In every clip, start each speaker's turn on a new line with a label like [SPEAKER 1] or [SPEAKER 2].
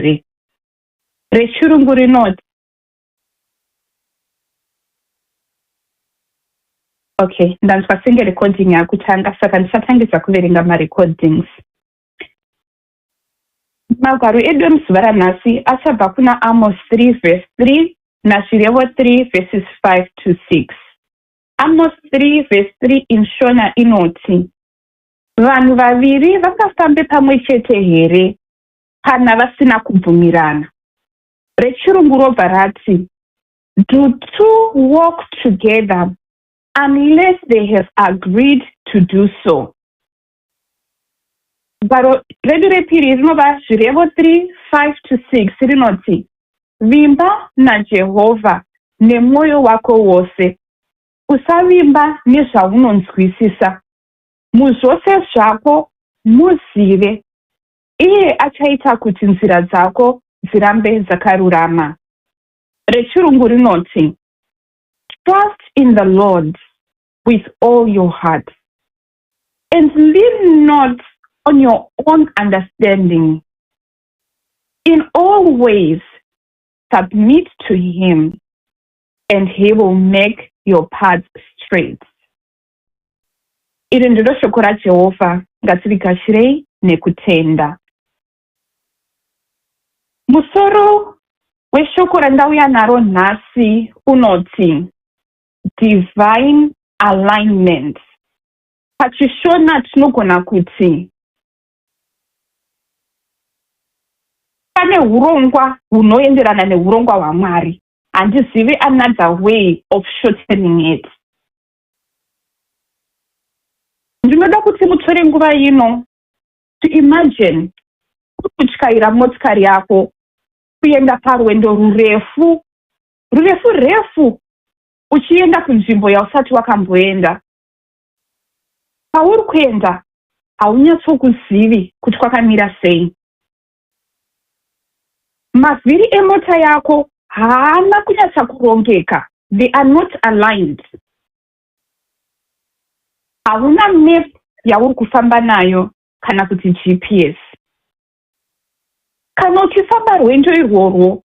[SPEAKER 1] here? Rechirungu rinoti Okay, ndanzwa senge recording yakutanga saka ndichatangidza kuverenga marecordings. Magwaro edu emuzuva ranhasi achabva kuna Amos 3 verse 3 naZvirevo 3 verses 5 to 6. Amos 3 verse 3 in Shona inoti, Vanhu vaviri vangafambe pamwe chete here kana vasina kubvumirana? Rechirungu robva rati, Do two walk together unless they have agreed to do so? Gwaro redu repiri rinova Zvirevo 3, 5 to 6 rinoti, Vimba naJehovha nemwoyo wako wose, usavimba nezvaunonzwisisa. Muzvose zvako muzive, iye achaita kuti nzira dzako dzirambe dzakarurama. Rechirungu rinoti, Trust in the Lord with all your heart, and lean not on your own understanding. In all ways submit to him, and he will make your paths straight. Iri ndiro shoko raJehovha, ngatirigashirei nekutenda. Musoro weshoko randauya naro nhasi unoti Divine Alignment. PachiShona tinogona kuti pane hurongwa hunoenderana nehurongwa hwaMwari. Handizivi another way of shortening it. Ndinoda kuti mutore nguva ino to imagine uri kutyaira motikari yako kuenda parwendo rurefu rurefu refu uchienda kunzvimbo yausati wakamboenda. Kwauri kuenda haunyatsokuzivi kuti kwakamira sei. Mavhiri emota yako haana kunyatsa kurongeka, they are not aligned. Hauna map yauri kufamba nayo kana kuti GPS. Kana uchifamba rwendo irworwo,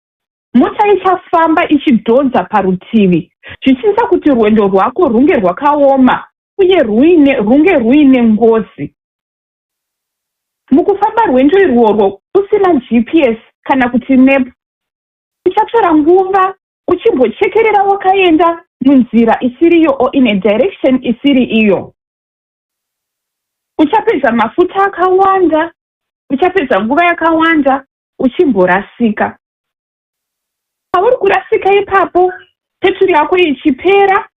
[SPEAKER 1] mota ichafamba ichidhonza parutivi zvichiita kuti rwendo rwako rwunge rwakaoma uye rwuine rwunge rwuine ngozi. Mukufamba rwendo irworwo usina GPS kana kuti map, uchatora nguva uchimbochekerera wakaenda munzira isiriyo or in a direction isiri iyo. Uchapedza mafuta akawanda, uchapedza nguva yakawanda uchimborasika. Pauri kurasika ipapo, peturu yako ichipera,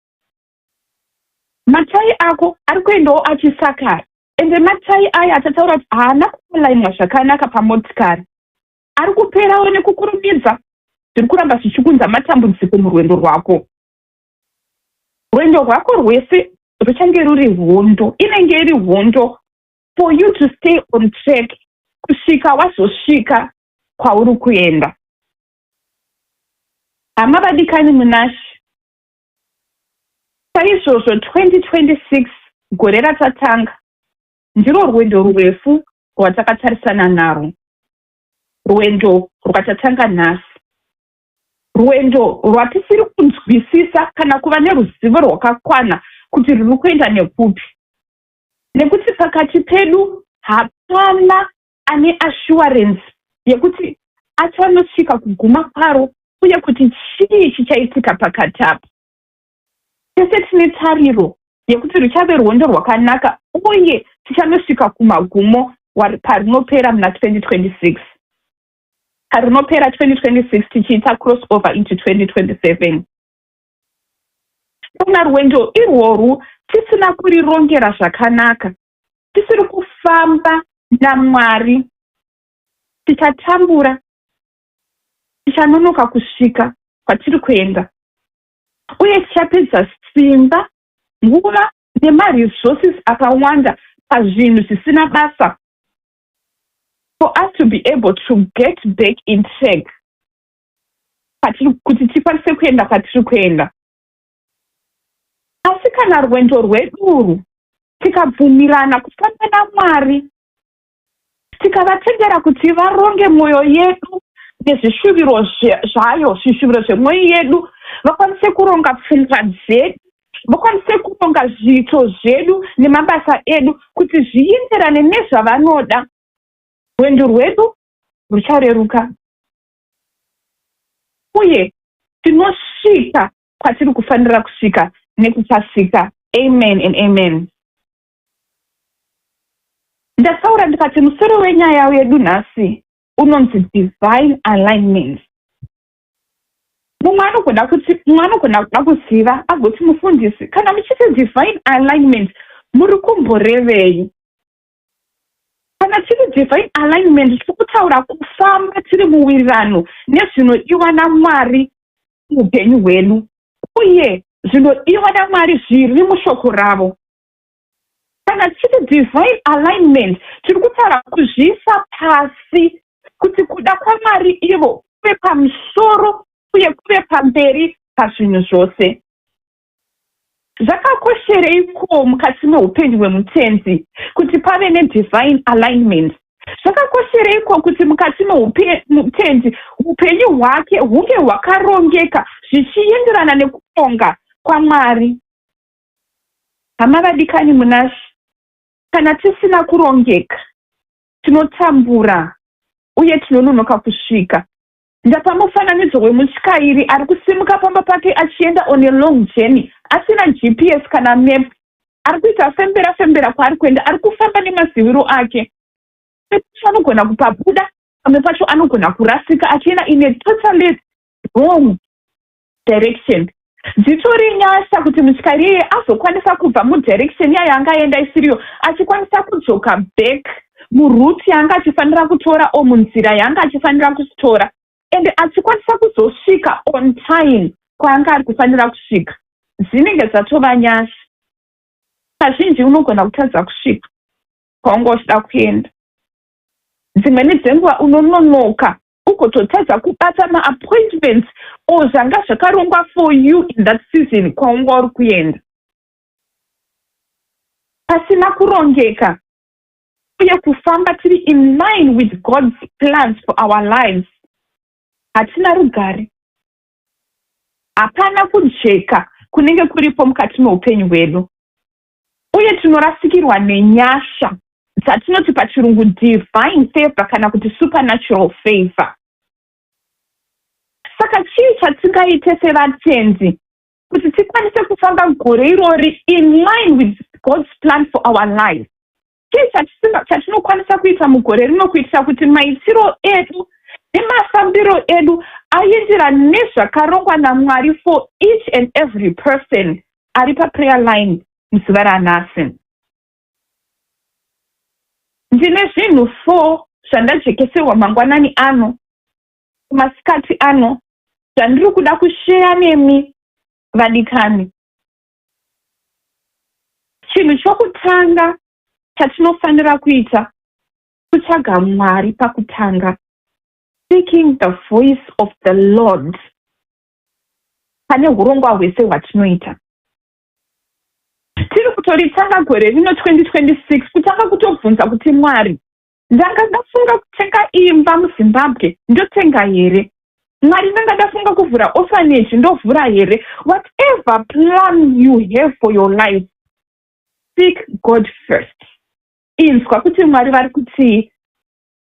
[SPEAKER 1] matai ako ari kuendawo achisakara. Ende matai aya atataura kuti haana kualainwa zvakanaka pamotikari ari kuperawo nekukurumidza, zviri kuramba zvichikunza matambudziko murwendo rwako. Rwendo rwako rwese ruchange ruri hondo, inenge iri hondo for you to stay on track kusvika wazosvika kwauri kuenda. Hama vadikani munaShe, saizvozvo 2026 gore ratatanga ndiro rwendo rurefu rwatakatarisana narwo, rwendo rwatatanga nhasi, rwendo rwatisiri kunzwisisa kana kuva neruzivo rwakakwana kuti ruri kuenda nekupi, nekuti pakati pedu hapana ane assurance yekuti achanosvika kuguma kwaro uye kuti chii chichaitika pakati apa. Tese tine tariro yekuti ruchave rwendo rwakanaka uye tichanosvika kumagumo parinopera muna 2026. Parinopera 2026 tichiita cross over into 2027. Kana rwendo irworwu tisina kurirongera zvakanaka, tisiri kufamba naMwari, tichatambura, tichanonoka kusvika kwatiri kuenda uye tichapedza simba, nguva nemaresources akawanda pazvinhu zvisina basa for us to be able to get back in track kuti tikwanise kuenda kwatiri kuenda. Asi kana rwendo rwedu urwu tikabvumirana kufamba naMwari, tikavatendera kuti varonge mwoyo yedu Nezvishuviro zvayo, zvishuviro zvemwoyo yedu, vakwanise kuronga pfungwa dzedu, vakwanise kuronga zviito zvedu nemabasa edu kuti zvienderane nezvavanoda, rwendo rwedu ruchareruka uye tinosvika kwatiri kufanira kusvika nekukasika. Amen and amen. Ndataura ndikati musoro wenyaya yedu nhasi unonzi divine alignment. Mumwe anogona kuda kuziva agoti, "Mufundisi, kana muchiti divine alignment, muri kumborevei?" Kana tiri divine alignment, tiri kutaura kufamba tiri muwirirano nezvinodiwa naMwari muupenyu hwedu uye zvinodiwa naMwari zviri mushoko ravo. Kana tichiti divine alignment, tiri kutaura kuzviisa pasi kuti kuda kwaMwari ivo kuve pamusoro uye kuve pamberi pazvinhu zvose. Zvakakoshereiko mukati meupenyu hwemutendi kuti pave nedivine alignment? Zvakakoshereiko kuti mukati memutendi upenyu hwake hunge hwakarongeka zvichienderana nekuronga kwaMwari? Hama vadikani munaShe, kana tisina kurongeka, tinotambura uye tinononoka kusvika. Ndapa mufananidzo wemutyairi ari kusimuka pamba pake achienda on a long journey, asina GPS kana map, ari kuita fembera fembera kwaari kuenda, ari kufamba nemaziviro ake. Pacho anogona kupabuda, pamwe pacho anogona kurasika achienda in a totally wrong direction. Dzitori nyasha kuti mutyairi iyeye azokwanisa kubva mudirection iya yaanga aenda isiriyo, achikwanisa kudzoka back muroute yaanga achifanira kutora o munzira yaanga achifanira kutora, ende achikwanisa kuzosvika on time kwaanga ari kufanira kusvika. Dzinenge dzatova nyasha. Kazhinji unogona kutadza kusvika kwaunga uchida kuenda. Dzimweni dzenguva unononoka, ugototadza kubata maappointments o zvanga zvakarongwa for you in that season kwaunga uri kuenda. Pasina kurongeka uye kufamba tiri in line with God's plans for our lives, hatina rugare, hapana kujeka kunenge kuripo mukati meupenyu hwedu, uye tinorasikirwa nenyasha dzatinoti pachirungu divine favor kana kuti supernatural favor. Saka chii chatingaite sevatendi kuti tikwanise kufamba gore irori in line with God's plan for our life? Chii chatinokwanisa kuita mugore rino kuitira kuti maitiro edu nemafambiro edu aenderane nezvakarongwa naMwari for each and every person ari paprayer line muzuva ranhasi? Ndine zvinhu four zvandajekeserwa mangwanani ano, masikati ano, zvandiri kuda kusheya nemi vadikani. Chinhu chokutanga chatinofanira kuita kutsvaga Mwari pakutanga, seeking the voice of the Lord pane urongwa hwese hwatinoita. Tiri kutoritanga gore rino 2026, kutanga kutobvunza kuti, "Mwari, ndanga ndafunga kutenga imba muZimbabwe, ndotenga here? Mwari, ndanga ndafunga kuvhura orphanage, ndovhura here?" Whatever plan you have for your life, seek God first. Inzwa kuti Mwari vari kutii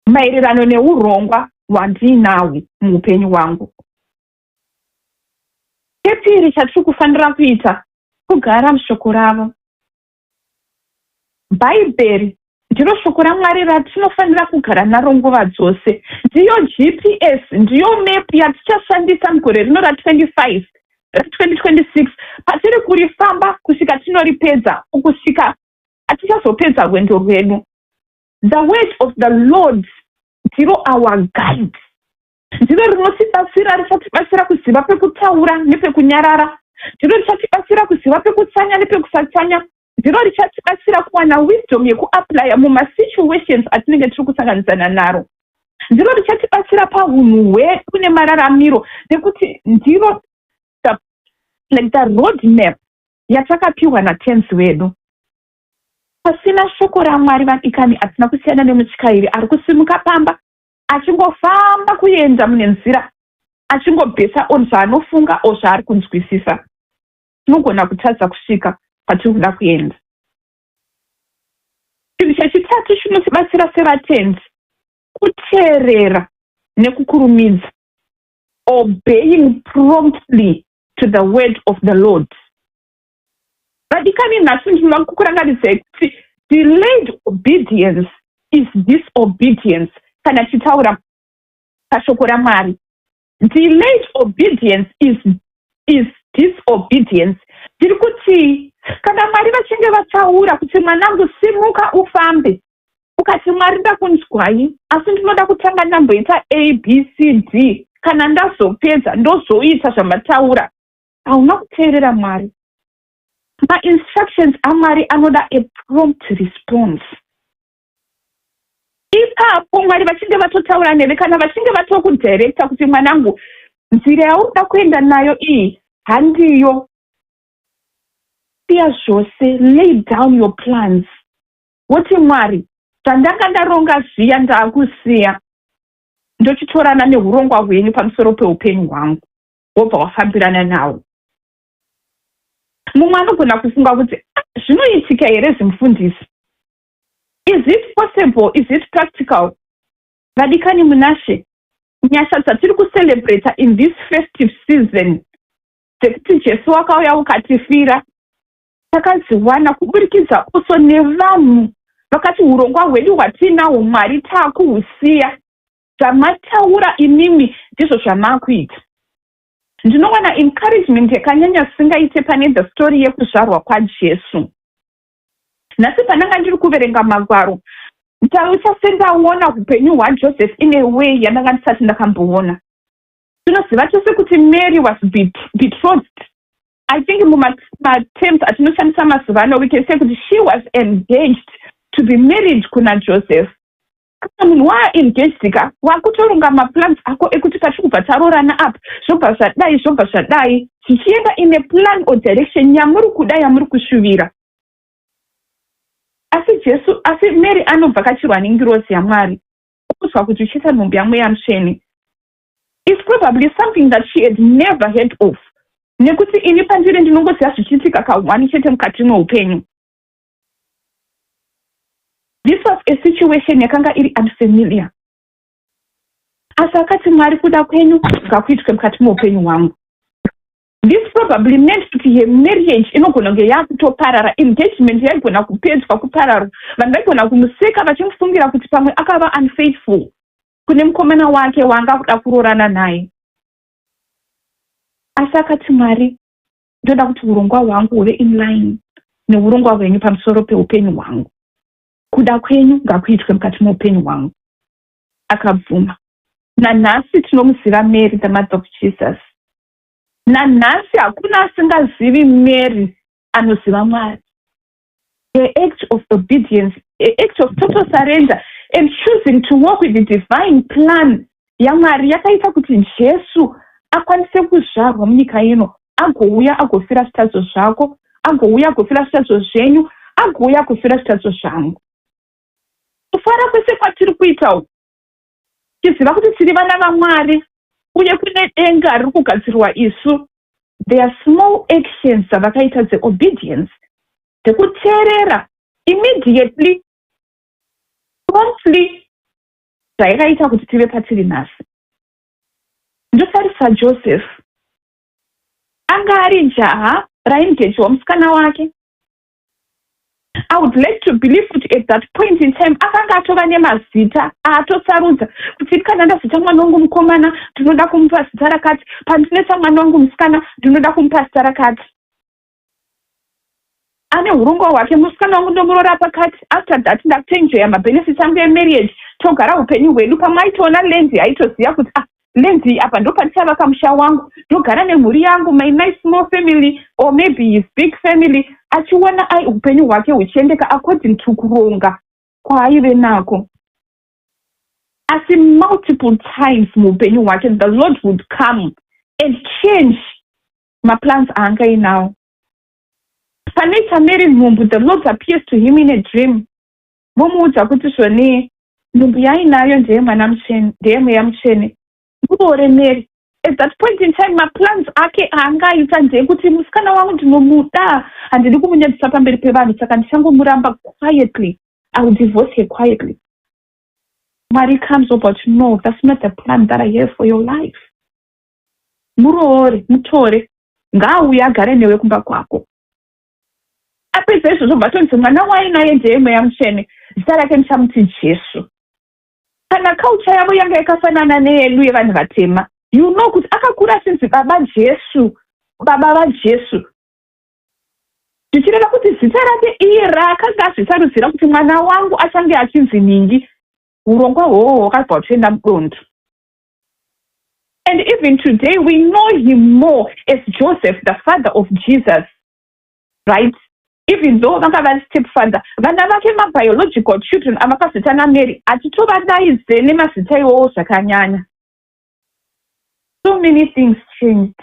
[SPEAKER 1] maererano neurongwa hwandiinahwo muupenyu hwangu. Chepiri chatiri kufanira kuita kugara mushoko ravo. Bhaibheri ndiro shoko raMwari ratinofanira kugara naro nguva dzose. Ndiyo GPS, ndiyo map yatichashandisa mugore rino ra25, ra2026, patiri kurifamba kusvika tinoripedza, kusvika hatichazopedza rwendo rwedu. The word of the Lord ndiro our guide, ndiro rinotibatsira, richatibatsira kuziva pekutaura nepekunyarara, ndiro richatibatsira kuziva pekutsanya nepekusatsanya, ndiro richatibatsira kuwana wisdom yekuapplya mumasituations atinenge tiri kusanganisana naro, ndiro richatibatsira paunhu hwedu nemararamiro, nekuti ndiro like the road map yatakapiwa naTenzi wedu. Pasina shoko raMwari, vadikani, hatina kusiyana nemutyairi ari kusimuka pamba. Achingofamba kuenda mune nzira, achingobhesa on zvaanofunga o zvaari kunzwisisa, tinogona kutadza kusvika kwatiri kuda kuenda. Chinhu chechitatu chinotibatsira sevatendi kuteerera nekukurumidza, obeying promptly to the word of the Lord. Vadikani, nhasi ndinoda kukurangaridzai kuti delayed obedience is disobedience. Kana tichitaura pashoko raMwari, delayed obedience is disobedience. Ndiri kuti kana Mwari vachinge vataura kuti, "Mwanangu, simuka ufambe," ukati, "Mwari, ndakunzwai, asi ndinoda kutanga ndamboita A, B, C, D. Kana ndazopedza ndozoita zvamataura," hauna kuteerera Mwari. Mainstructions aMwari anoda a prompt response. Ipapo Mwari vachinge vatotaura neve, kana vachinge vatokudirecta kuti, "Mwanangu, nzira yaunoda kuenda nayo iyi handiyo," siya zvose, lay down your plans, woti, "Mwari, zvandanga ndaronga zviya ndaakusiya, ndochitorana neurongwa hwenyu pamusoro peupenyu hwangu," wobva wafambirana nawo. Mumwe anogona kufunga kuti, "Ah, zvinoitika here, zvimufundisi? Is it possible? Is it practical?" Vadikani munashe, nyasha dzatiri kucelebrata in this festive season dzekuti Jesu wakauya ukatifira, takadziwana kuburikidza also nevanhu vakati, "Urongwa hwedu hwatiinahwo, Mwari, taakuhusiya. Zvamataura imimi ndizvo zvamaakuita." Ndinowana encouragement yakanyanya singaite pane the story yekuzvarwa kwaJesu. Nhasi pandanga ndiri kuverenga magwaro, ndaita sendaona upenyu hwaJoseph in a way yandanga ndisati ndakamboona. Tinoziva tose kuti Mary was betrothed. I think mumaterms atinoshandisa mazuva ano, we can say kuti she was engaged to be married kuna Joseph. Kana munhu waaengaged ka, wakutoronga maplans ako ekuti patiri kubva taroorana apa, zvobva zvadai, zvobva zvadai, zvichienda in a plan or direction yamuri kuda, yamuri kushuvira. Asi Jesu, asi Mary anobvakachirwa nengirozi yaMwari, oudzwa kuti uchiita nhumbu yaMweya Mutsvene. Is probably something that she had never heard of, nekuti ini pandiri ndinongoziva zvichiitika kahwani chete mukati mweupenyu. This was a situation yakanga iri unfamiliar, asi akati, "Mwari, kuda kwenyu ngakuitwe mukati meupenyu hwangu." This probably meant kuti her marriage inogona kunge yakutoparara, engagement yaigona kupedzwa, kuparara. Vanhu vaigona kumuseka vachimufungira kuti pamwe akava unfaithful kune mukomana wake waanga kuda kuroorana naye. Asi akati, "Mwari, ndoda kuti urongwa hwangu huve in line neurongwa hwenyu pamusoro peupenyu hwangu. Kuda kwenyu ngakuitwe mukati meupenyu hwangu." Akabvuma. Nanhasi tinomuziva Mary, the mother of Jesus. Nanhasi hakuna asingazivi Mary anoziva Mwari. The act of obedience, a act of total surrender and choosing to walk with the divine plan yaMwari yakaita kuti Jesu akwanise kuzvarwa munyika ino, agouya agofira zvitadzo zvako, agouya agofira zvitadzo zvenyu, agouya agofira zvitadzo zvangu. Kufara kwese kwatiri kuita uku, tiziva kuti tiri vana vaMwari uye kune denga riri kugadzirwa isu, there are small actions dzavakaita dzeobedience, dzekuteerera immediately, promptly, zvayakaita kuti tive patiri nhasi. Ndotarisa Joseph, anga ari jaha raengagewa musikana wake. I would like to believe kuti at that point in time akanga atova nemazita aatosarudza kuti, "Kana ndazita mwana wangu mukomana, ndinoda kumupa zita rakati. Pandinoisa mwana wangu musikana, ndinoda kumupa zita rakati." Ane urongwa hwake: musikana wangu ndomuroora pakati, after that ndakutoenjoya mabenefits angu emarriage, togara upenyu hwedu. Pamwe aitoona land, aitoziva kuti, "Ah, land apa ndo pandichavaka musha wangu, ndogara nemhuri yangu, my nice small family," or maybe his big family, achiona ai upenyu hwake huchiendeka according to kuronga kwaaive nako. Asi multiple times muupenyu hwake, the Lord would come and change maplans aanga ainawo. Panoita Mary nhumbu, the Lord appears to him in a dream, vomuudza kuti zvoni Nhumbu yaainayo ndeyemwana mutsvene, ndeyemweya mutsvene. Muroore Mary. At that point in time, maplans ake aanga aita ndeyekuti musikana wangu ndinomuda, handidi kumunyadzisa pamberi pevanhu, saka ndichangomuramba quietly. I will divorce her quietly. Mwari comes about, "No, that's not the plan that I have for your life. Muroore, mutore, ngaauye agare newe kumba kwako." Apedza izvozvo, bvatonzi mwana wainaye ndeyemweya mutsvene, zita rake muchamuti Jesu. Kana culture yavo yanga yakafanana neyedu yevanhu vatema, you know kuti akakura achinzi baba Jesu, baba vaJesu, zvichireva kuti zita rake iye raakanga azvisarudzira kuti mwana wangu achange achinzi ningi, urongwa hwohwo hwakabva huchienda mudondo. And even today we know him more as Joseph, the father of Jesus, right? Even though vanga vari stepfather, vana vake, mabiological children avakazita naMary, hatitovadaidze nemazita iwowo zvakanyanya. So many things changed.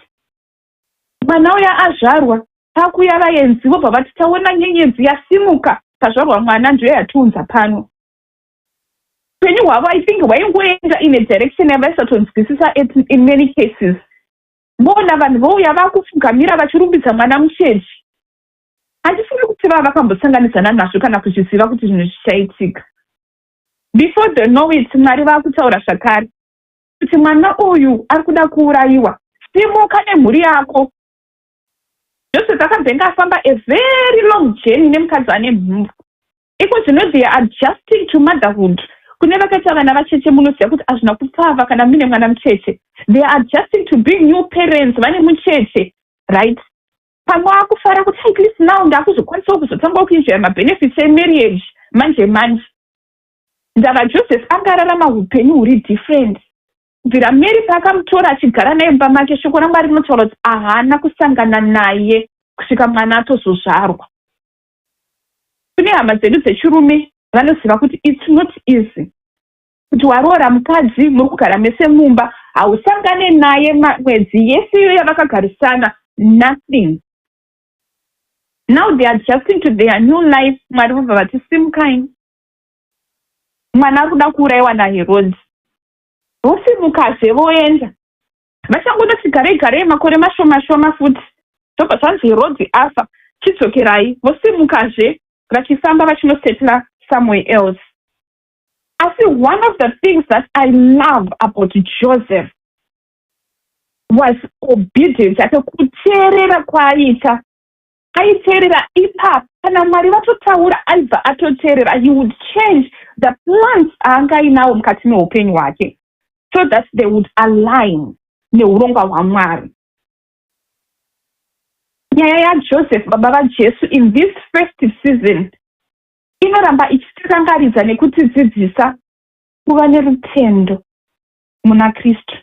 [SPEAKER 1] Mwana uya azvarwa, pakuya vaenzi, vobva vati, "Taona nyenyedzi yasimuka pazvarwa mwana, ndiyo yatiunza pano." Upenyu hwavo, I think, hwaingoenda in a direction yavaisatonzwisisa in many cases. Moona vanhu vouya vakufugamira vachirumbidza mwana muchechi. Handifungi kuti vava vakambosanganidzana nazvo kana kuzviziva kuti zvinhu zvichaitika. Before they know it, Mwari vaakutaura zvakare kuti mwana uyu ari kuda kuurayiwa, simuka nemhuri yako. Joseph akabvenga afamba a very long journey nemukadzi ane nhumbu. Iko zvino they are adjusting to motherhood. Kune vakaita vana vacheche, munoziva kuti hazvina kupfava kana muine mwana mucheche. They are adjusting to being new parents, vane mucheche, right? Pamwe akufara kuti at least now ndakuzokwanisawo kuzotanga kuenjoya mabenefits emarriage manje manje. Ndava Joseph angararama upenyu huri different. Kubvira Mary paakamutora achigara naye mumba make, shoko raMwari rinotaura kuti haana kusangana naye kusvika mwana atozozvarwa. Kune hama dzedu dzechirume, vanoziva kuti it's not easy kuti waroora mukadzi, muri kugara mese mumba, hausangane naye mwedzi yese iyo yavakagarisana, nothing. Now they are adjusting to their new life. Mwari vobva vati, "Simukai, mwana ari kuda kuurayiwa naHerodhi." Vosimukazve, voenda. Vachangondoti garei garei makore mashoma shoma futi, zvobva zvanzi Herodhi afa, chidzokerai. Vosimukazve, vachifamba vachinosetla somewhere else. Asi one of the things that I love about Joseph was obedience yake, kuteerera kwaaita. Aiteerera ipapo. Kana Mwari vatotaura, aibva atoteerera. He would change the plans aanga ainawo mukati meupenyu hwake so that they would align neurongwa hwaMwari. Nyaya yaJoseph, baba vaJesu, in this festive season inoramba ichitirangaridza nekutidzidzisa kuva nerutendo muna Kristu,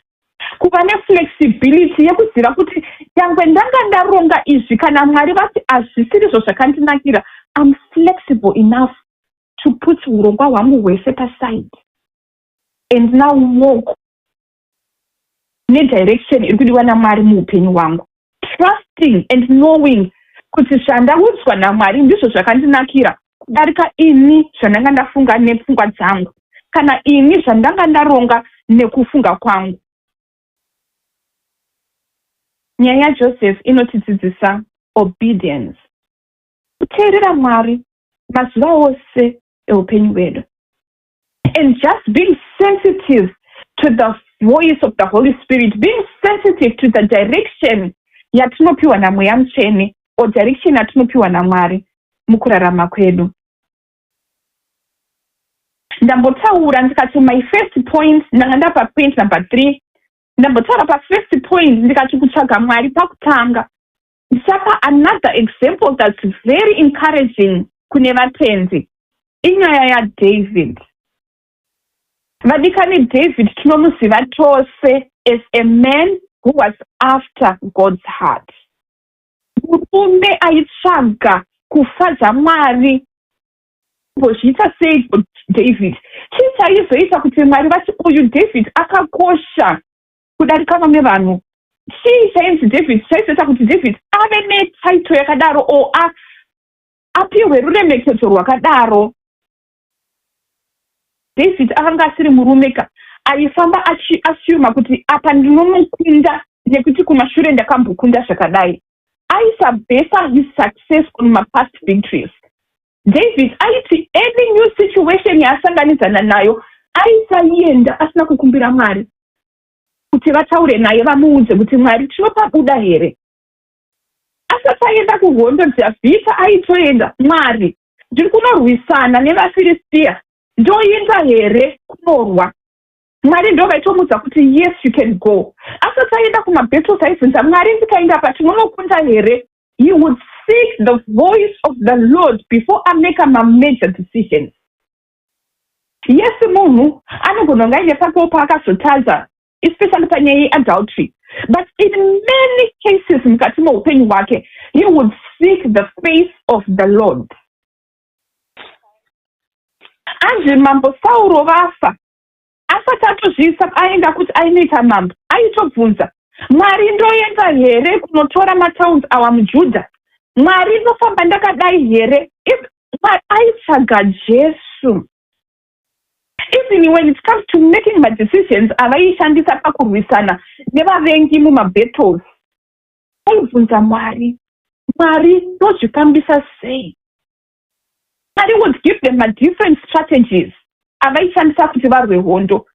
[SPEAKER 1] kuva neflexibility yekuziva kuti nyangwe ndanga ndaronga izvi, kana Mwari vati hazvisirizvo zvakandinakira, I'm flexible enough to put urongwa hwangu hwese paside and now walk nedirection iri kudiwa naMwari muupenyu hwangu, trusting and knowing kuti zvandaudzwa naMwari ndizvo zvakandinakira kudarika ini zvandanga ndafunga nepfungwa dzangu, kana ini zvandanga ndaronga nekufunga kwangu. Nyaya yaJoseph inotidzidzisa obedience, kuteerera Mwari mazuva ose eupenyu hwedu, and just being sensitive to the voice of the Holy Spirit, being sensitive to the direction yatinopiwa naMweya Mutsvene or direction yatinopiwa naMwari mukurarama kwedu. Ndambotaura ndikati my first point, ndanga ndapa point number 3. Ndambotaura pafirst point ndikati kutsvaga Mwari pakutanga. Ndichapa another example that's very encouraging kune vatenzi, inyaya yaDavid. Vadikani, David tinomuziva tose as a man who was after God's heart, murume aitsvaga kufadza Mwari. Mbozviita sei David? Chii chaizoita kuti Mwari vati uyu David akakosha kudarika vamwe vanhu? Chii chainzi David, chaizoita kuti David ave netitle yakadaro o apiwe ruremekedzo rwakadaro? David akanga asiri murume ka aifamba achiasuma kuti apa ndinomukunda nekuti kumashure ndakambokunda zvakadai. Aisabhesa his success on mapast victories. David aiti any new situation yaasanganidzana nayo aisaienda asina kukumbira Mwari kuti vataure naye vamuudze kuti Mwari tinopabuda here. Asati aenda kuhondo Dhavhidha aitoenda, Mwari, ndiri kunorwisana nevaFiristia, ndoenda here kunorwa? Mwari ndo vaitomuudza kuti yes you can go. Asati aenda kumabattles aibvunza Mwari ndikaenda apa tinonokunda here? He would seek the voice of the Lord before ameka mamajor decisions. Yes munhu anogona kunge aine pakewo paakazotadza especially panyaya yeadultery but in many cases mukati meupenyu hwake he would seek the face of the Lord. Anzi mambo Sauro vafa asati atozviisa aenda kuti ainoita mambo aitobvunza Mwari ndoenda here kunotora matowns awa muJudha? Mwari ndofamba ndakadai here? Aitsvaga Jesu. Even when it comes to making madecisions avaishandisa pakurwisana nevavengi mumabattles, aibvunza Mwari, Mwari ndozvifambisa sei? Mwari would give them madifferent strategies avaishandisa kuti varwe hondo.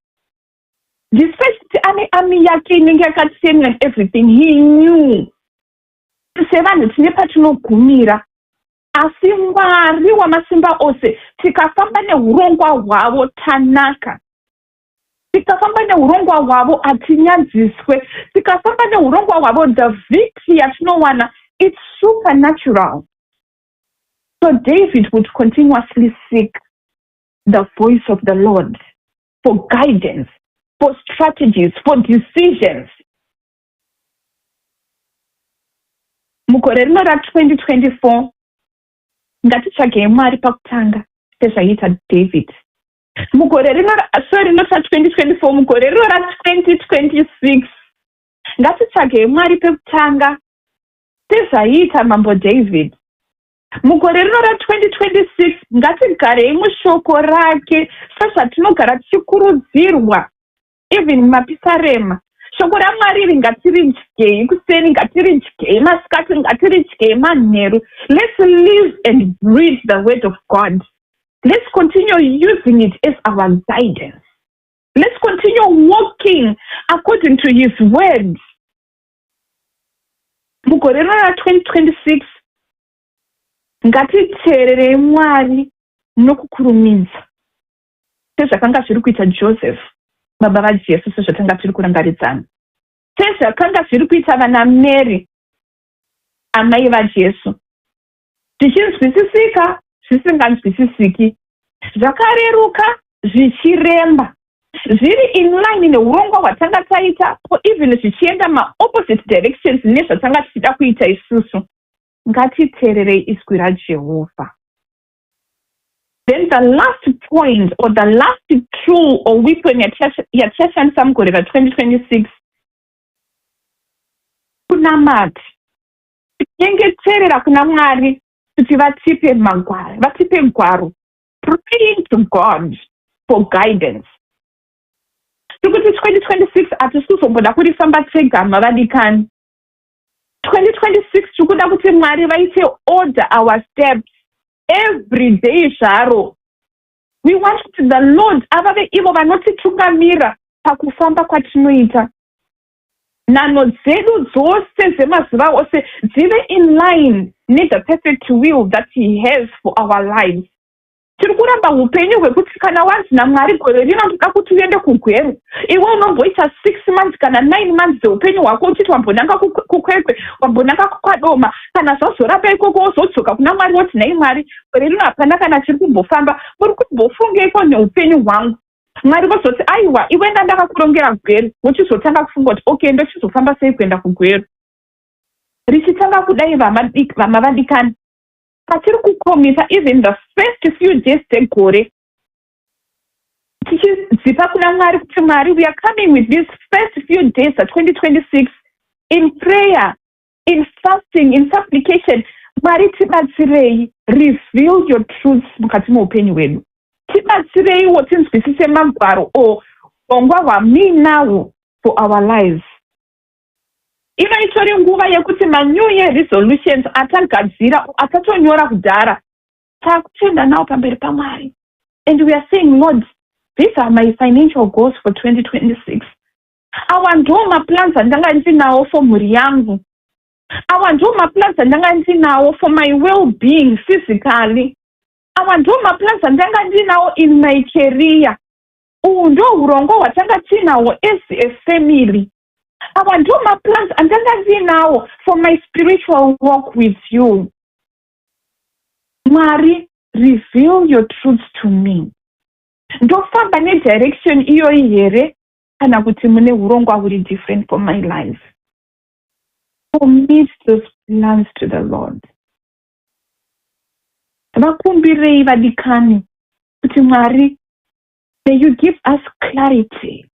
[SPEAKER 1] Despite kuti ane army yake inenge yakatrainwa and everything, he knew sevanhu tine patinogumira asi Mwari wamasimba ose tikafamba neurongwa hwavo tanaka. Tikafamba neurongwa hwavo hatinyadziswe. Tikafamba neurongwa hwavo the victory yatinowana it's supernatural. So David would continuously seek the voice of the Lord for guidance, for strategies, for decisions. Mugore rino ra2024 ngatitsvagei Mwari pakutanga sezvaiita David. Mugore rino sorry not ra2024 mugore rino ra2026 ngatitsvagei Mwari pekutanga sezvaiita mambo David. Mugore rino ra2026 ngatigarei mushoko rake sezvatinogara tichikurudzirwa even mumapisarema. Shoko raMwari iri ngatiridyei kuseni, ngatiridyei masikati, ngatiridyei manheru. Let's live and breathe the word of God. Let's continue using it as our guidance. Let's continue walking according to his word. Mugore rino ra2026 ngatiteererei Mwari nokukurumidza sezvakanga zviri kuita Joseph baba vaJesu sezvatanga tiri kurangaridzana sezvakanga zviri kuita vana Mary amai vaJesu zvichinzwisisika zvisinganzwisisiki zvakareruka zvichiremba zviri in line neurongwa hwatanga taita or even zvichienda maopposite directions nezvatanga tichida kuita isusu. Ngatiteererei izwi raJehovha. Then the last point or the last tool or weapon yatichashandisa mugore ra2026 kunamata. Tinyengeterera kuna Mwari kuti vatipe magwaro, vatipe gwaro. Praying to God for guidance. Tikuti 2026 hatisi kuzomboda kurifamba tega mavadikani. 2026 tiri kuda kuti Mwari vaite order our steps every day zvaro. We want kuti the Lord avave ivo vanotitungamira pakufamba kwatinoita. Nhanho dzedu dzose dzemazuva ose dzive in line nethe perfect will that he has for our lives. Tiri kuramba upenyu hwekuti kana wanzi naMwari gore rino ndoda kuti uende kuGweru, iwe unomboita 6 months kana 9 months dzeupenyu hwako uchiti wambonanga kuKwekwe, wambonanga kuKwadoma, kana zvazoramba ikoko wozodzoka kuna Mwari woti nhai Mwari, gore rino hapana kana chiri kumbofamba, muri kumbofungeiko neupenyu hwangu? Mwari vozoti aiwa iwe ndandakakurongera Gweru, wochizotanga kufunga kuti okay ndochizofamba sei kuenda kuGweru. Richitanga kudai vama vadikani, patiri kukomita even the first few days dzegore tichidzipa kuna Mwari kuti Mwari we are coming with these first few days za2026 in prayer, in fasting, in supplication. Mwari tibatsirei, reveal your truths mukati meupenyu hwedu. Tibatsireiwo tinzwisise magwaro o urongwa hwamuinahwo for our lives. Ino itori nguva yekuti manew year resolutions atagadzira, atatonyora kudhara, taakutoenda nawo pamberi paMwari, and we are saying, "Lord, these are my financial goals for 2026. Awa ndo maplans andanga ndinawo for mhuri yangu. Awa ndo maplans andanga ndinawo for my well being physically. Awa ndo maplans andanga ndinawo in my career. Uhu ndo urongwa hwatanga tiinawo as a family. Awa ndo maplans andanga ndinawo for my spiritual walk with you. Mwari, reveal your truths to me. Ndofamba nedirection iyoyi here, kana kuti mune urongwa huri different for my life?" Commit those plans to the Lord. Vakumbirei, vadikani, kuti, "Mwari, may you give us clarity.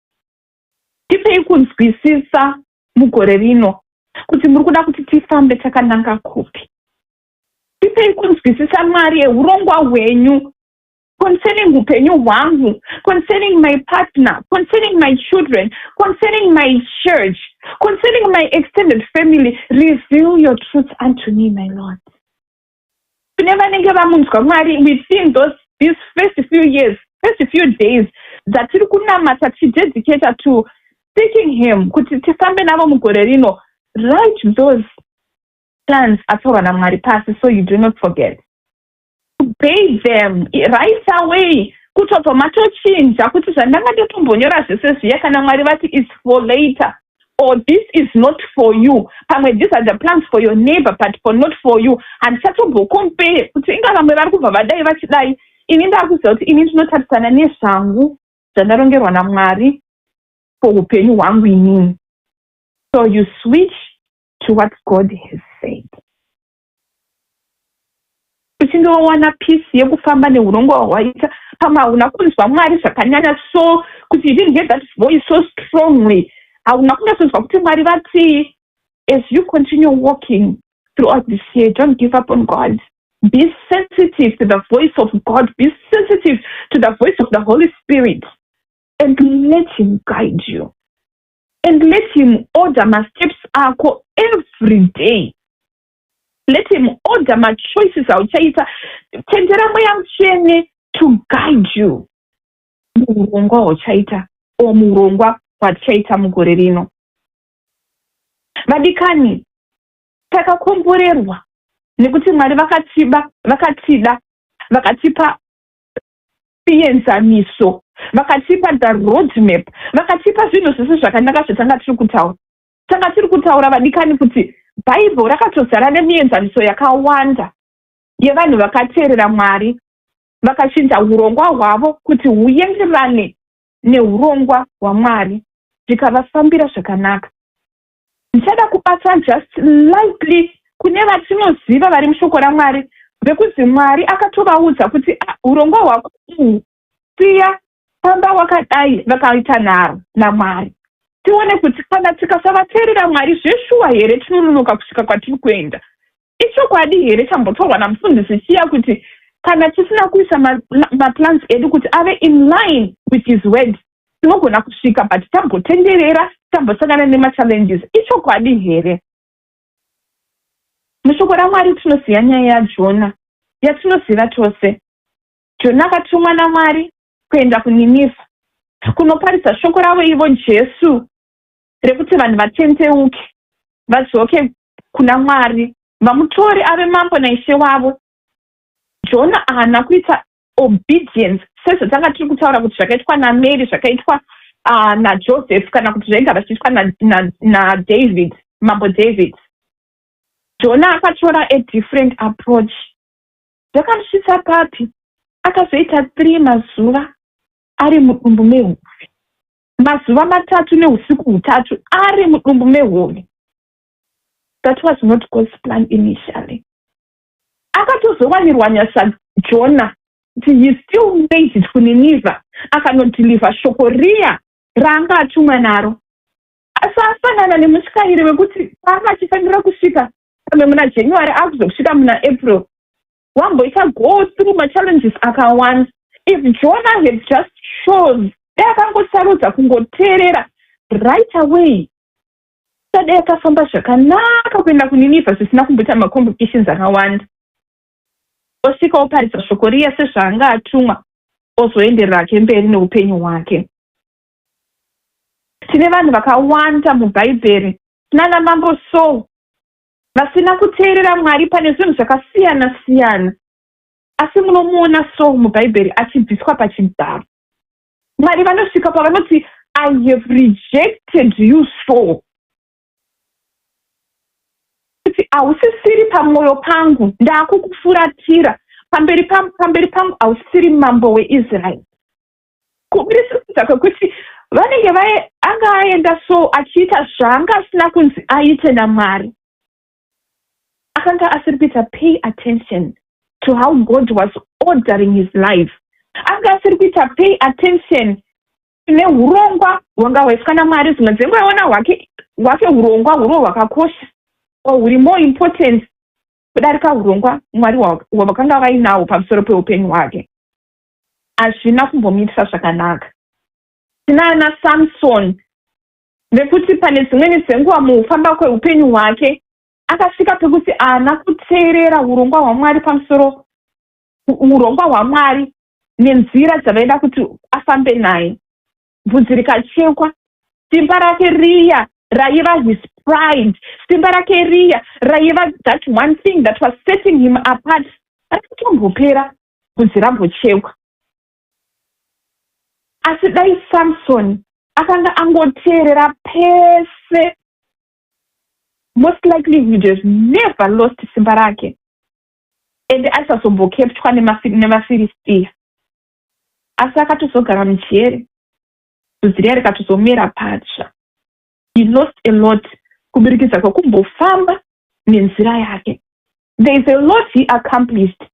[SPEAKER 1] Tipei kunzwisisa mugore rino kuti muri kuda kuti tifambe takananga kupi. Tipei kunzwisisa, Mwari, yeurongwa hwenyu concerning upenyu hwangu, concerning my partner, concerning my children, concerning my church, concerning my extended family. Reveal your truth unto me, my Lord." Kune vanenge vamunzwa Mwari within these first few years, first few days dzatiri kunamata, tichidedicata to seeking him kuti tifambe navo mugore rino, write those plans ataurwa naMwari pasi so you do not forget. Obey them right away, kutobva matochinja kuti zvandanga ndatombonyora zvese zviya, kana Mwari vati is for later or this is not for you, pamwe these are the plans for your neighbor but for not for you, handichatombocompare kuti inga vamwe vari kubva vadai vachidai. Ini ndakuziva kuti ini ndinotarisana nezvangu zvandarongerwa naMwari for upenyu hwangu inini. So you switch to what God has said. Uchinge wawana peace yekufamba neurongwa hwawaita, pamwe hauna kunzwa Mwari zvakanyanya, so kuti you didn't get that voice so strongly, hauna kunyatsonzwa kuti Mwari vatii. As you continue walking throughout this year, don't give up on God. Be sensitive to the voice of God. Be sensitive to the voice of the Holy Spirit and let him guide you and let him order masteps ako every day. Let him order machoices auchaita. Tendera Mweya Mutsvene to guide you muurongwa hwauchaita o muurongwa hwatichaita mugore rino. Vadikani, takakomborerwa nekuti Mwari vakatiba, vakatida, vakatipa mienzaniso, vakatipa the road map, vakatipa zvinhu zvese zvakanaka zvatanga tiri kutaura. Tanga tiri kutaura, vadikani, kuti Bhaibheri rakatozara nemienzaniso yakawanda yevanhu vakateerera Mwari, vakachinja urongwa hwavo kuti huenderane neurongwa hwaMwari, zvikavafambira zvakanaka. Ndichada kubata just lightly kune vatinoziva vari mushoko raMwari, vekuzi Mwari akatovaudza kuti, "Ah, urongwa hwako uhu siya, famba wakadai." Vakaita nharo naMwari. Tione kuti kana tikasavateerera Mwari zveshuwa here tinononoka kusvika kwatiri kuenda? Ichokwadi here chambotaurwa namufundisi chiya kuti kana tisina kuisa maplans edu kuti ave in line with his word, tinogona kusvika but tambotenderera, tambosangana nemachallenges? Ichokwadi here? Mushoko raMwari tinoziva nyaya yaJona yatinoziva tose. Jona akatumwa naMwari kuenda kuNinivha kunoparidza shoko ravo ivo Jesu rekuti vanhu vatendeuke, vadzoke kuna Mwari, vamutore ave mambo naishe wavo. Jona haana kuita obedience sezvatanga tiri kutaura kuti zvakaitwa naMary, zvakaitwa naJoseph, kana kuti zvaigara zvichiitwa naDavid, Mambo David. Jona akatora a different approach. Zvakamusvitsa papi? Akazoita 3 mazuva ari mudumbu mehove, mazuva 3 neusiku hutatu ari mudumbu mehove. That was not God's plan initially. Akatozowanirwa nyasha Jona kuti he still made it kuNinivha, akanodeliver shoko riya raanga atumwa naro. Asi afanana nemutyairi wekuti paanga achifanira kusvika pamwe muna January, akuzosvika muna April, wamboita go through machallenges akawanda. If Jonah had just chose, dai akangosarudza kungoteerera right away, dai akafamba zvakanaka kuenda kuNinivha zvisina kumboita macomplications akawanda, osvika oparidza shoko riya sezvaanga atumwa, ozoenderera ake mberi neupenyu hwake. Tine vanhu vakawanda muBhaibheri, tinana Mambo Saul, vasina kuteerera Mwari pane zvinhu zvakasiyana siyana, asi munomuona Saul muBhaibheri achibviswa pachigaro. Mwari vanosvika pavanoti, "I have rejected you, Saul," kuti hausisiri pamwoyo pangu, ndaakukufuratira pamberi pangu, hausisiri mambo weIsraeri. Kuburisisa kwekuti vanenge anga aenda so achiita zvaanga asina kunzi aite naMwari, akanga asiri kuita pay attention to how God was ordering his life, anga asiri kuita pay attention neurongwa hwanga hwaiswa naMwari. Zvimwe dzenguva iona hwake urongwa huro hwakakosha or huri more important kudarika urongwa Mwari hwavakanga vainahwo pamusoro peupenyu hwake. Hazvina kumbomuitisa zvakanaka. Tina ana Samson, vekuti pane dzimweni dzenguva muufamba kweupenyu hwake akasvika pekuti haana kuteerera urongwa hwaMwari, pamusoro urongwa hwaMwari nenzira dzavaida kuti afambe naye. Bvudzi rikachekwa, simba rake riya raiva his pride, simba rake riya raiva that one thing that was setting him apart, rakatombopera bvudzi rambochekwa. Asi dai Samson akanga angoteerera pese, most likely he would have never lost simba rake, ende aisazombokeptwa nemaFiristiya. Asi akatozogara mujeri, bvudzi riya rikatozomera patsva. He lost a lot kuburikidza kwekumbofamba nenzira yake. There is a lot he accomplished,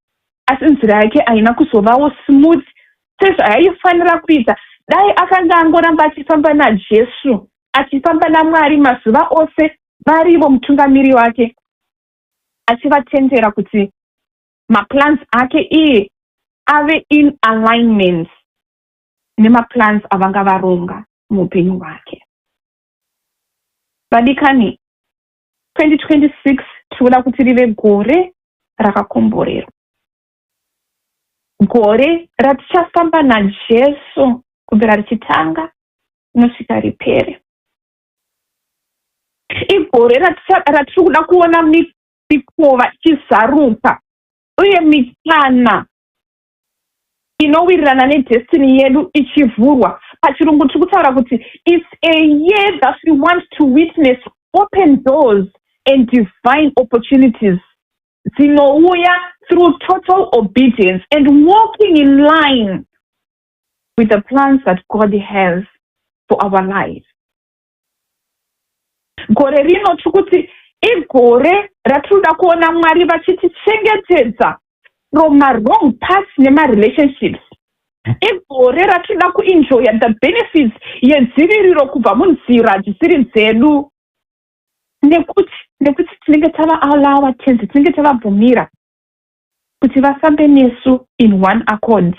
[SPEAKER 1] asi nzira yake haina kuzovawo smooth sezvaaifanira kuita dai akanga angoramba achifamba naJesu, achifamba naMwari mazuva ose, varivo mutungamiri wake, achivatendera kuti maplans ake iye ave in alignment nemaplans avanga varonga muupenyu hwake. Vadikani, 2026 tinoda kuti rive gore rakakomborerwa, gore ratichafamba naJesu kubvira richitanga kunosvika ripere. Igore ratiri kuda kuona mikova ichizaruka uye mikana inowirirana nedestiny yedu ichivhurwa. Pachirungu tiri kutaura kuti it's a year that we want to witness open doors and divine opportunities dzinouya through total obedience and walking in line with the plans that God has for our life. Gore rino tiri kuti igore ratinoda kuona Mwari vachitichengetedza from mawrong paths nemarelationships. Igore ratinoda kuenjoya the benefits yedziviriro kubva munzira dzisiri dzedu, nekuti tinenge tava allowa Tenzi, tinenge tavabvumira kuti vafambe nesu in one accord.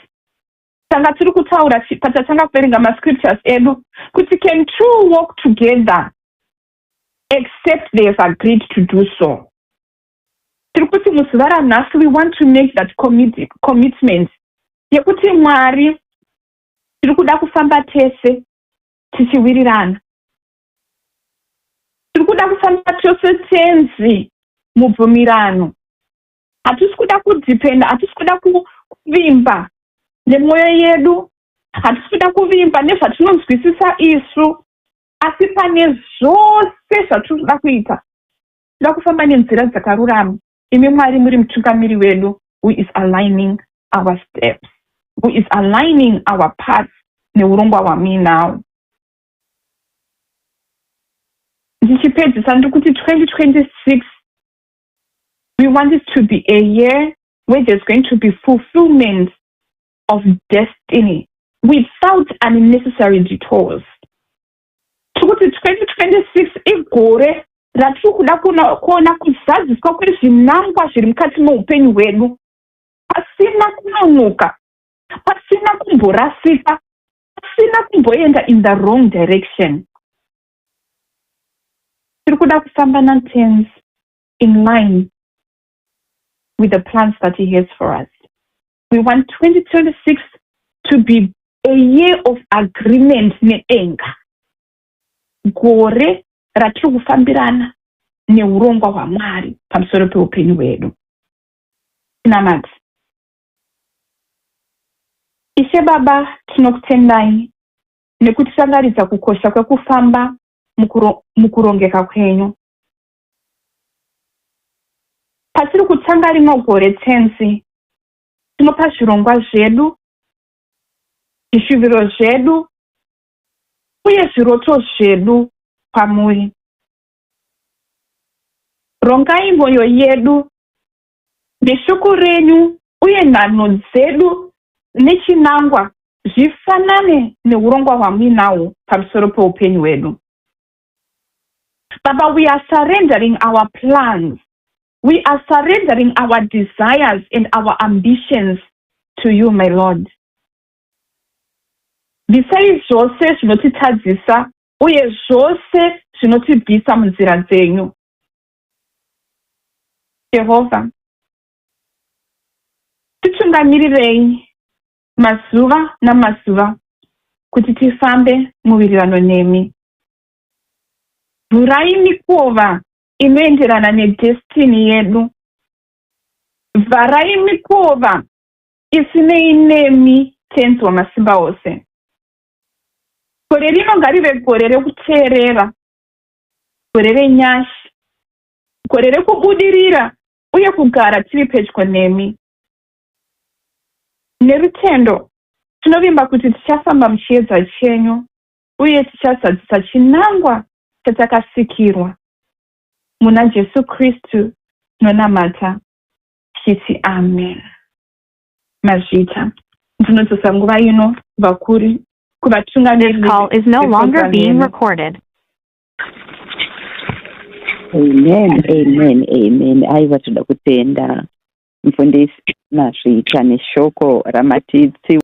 [SPEAKER 1] Tanga tiri kutaura patatanga kuverenga mascriptures edu kuti, "Can two walk together except they have agreed to do so?" Tiri kuti muzuva ranhasi we want to make that commitment yekuti Mwari, tiri kuda kufamba tese tichiwirirana, tiri kuda kufamba tose, Tenzi, mubvumirano. Hatisi kuda kudhipenda, hatisi kuda kuvimba nemwoyo yedu, hatisi kuda kuvimba nezvatinonzwisisa isu, asi pane zvose zvatiri kuda kuita, tinoda kufamba nenzira dzakarurama, imi Mwari muri mutungamiri wedu, who is aligning our steps, who is aligning our paths neurongwa hwamuinawo. Ndichipedzisa, ndiri kuti 2026, we want it to be a year where there's going to be fulfillment of destiny without unnecessary detours. Tiri kuti 2026 igore ratiri kuda kuona kuzadziswa kwezvinangwa zviri mukati meupenyu hwedu pasina kunonoka. Pasina kumborasika, pasina kumboenda in the wrong direction. Tiri kuda kufamba naTenzi in line with the plans that he has for us. We want 2026 to be a year of agreement nedenga. Gore ratiri kufambirana neurongwa hwaMwari pamusoro peupenyu hwedu. Tinamate. Ishe Baba, tinokutendai nekutirangaridza kukosha kwekufamba mukurongeka kwenyu. Patiri kutanga rino gore, Tenzi, tinopa zvirongwa zvedu, zvishuviro zvedu uye zviroto zvedu kwamuri. Rongai mwoyo yedu neshoko renyu uye nhanho dzedu nechinangwa zvifanane neurongwa hwamuinahwo pamusoro peupenyu hwedu. Baba, we are surrendering our plans. We are surrendering our desires and our ambitions to you, my Lord. Bvisai zvose zvinotitadzisa uye zvose zvinotibvisa munzira dzenyu. Jehovha, titungamirirei mazuva namazuva kuti tifambe muwirirano nemi. Vhurai mikova inoenderana nedestiny yedu. Vharai mikova isinei nemi, Tenzi wamasimba ose. Gore rino ngarive gore rekuteerera, gore renyasha, gore rekubudirira uye kugara tiri pedyo nemi. Nerutendo tinovimba kuti tichafamba muchiedza chenyu uye tichazadzisa chinangwa chatakasikirwa. Muna Jesu Kristu tinonamata tichiti amen. Mazvita. Ndinodzosa nguva ino vakuri kuvatungamiriri.
[SPEAKER 2] This call is no longer
[SPEAKER 1] veprogram
[SPEAKER 2] being
[SPEAKER 1] yedu.
[SPEAKER 2] Recorded.
[SPEAKER 3] Amen, amen, amen. Aiwa, toda kutenda mufundisi, mazvita neshoko ramatitsi.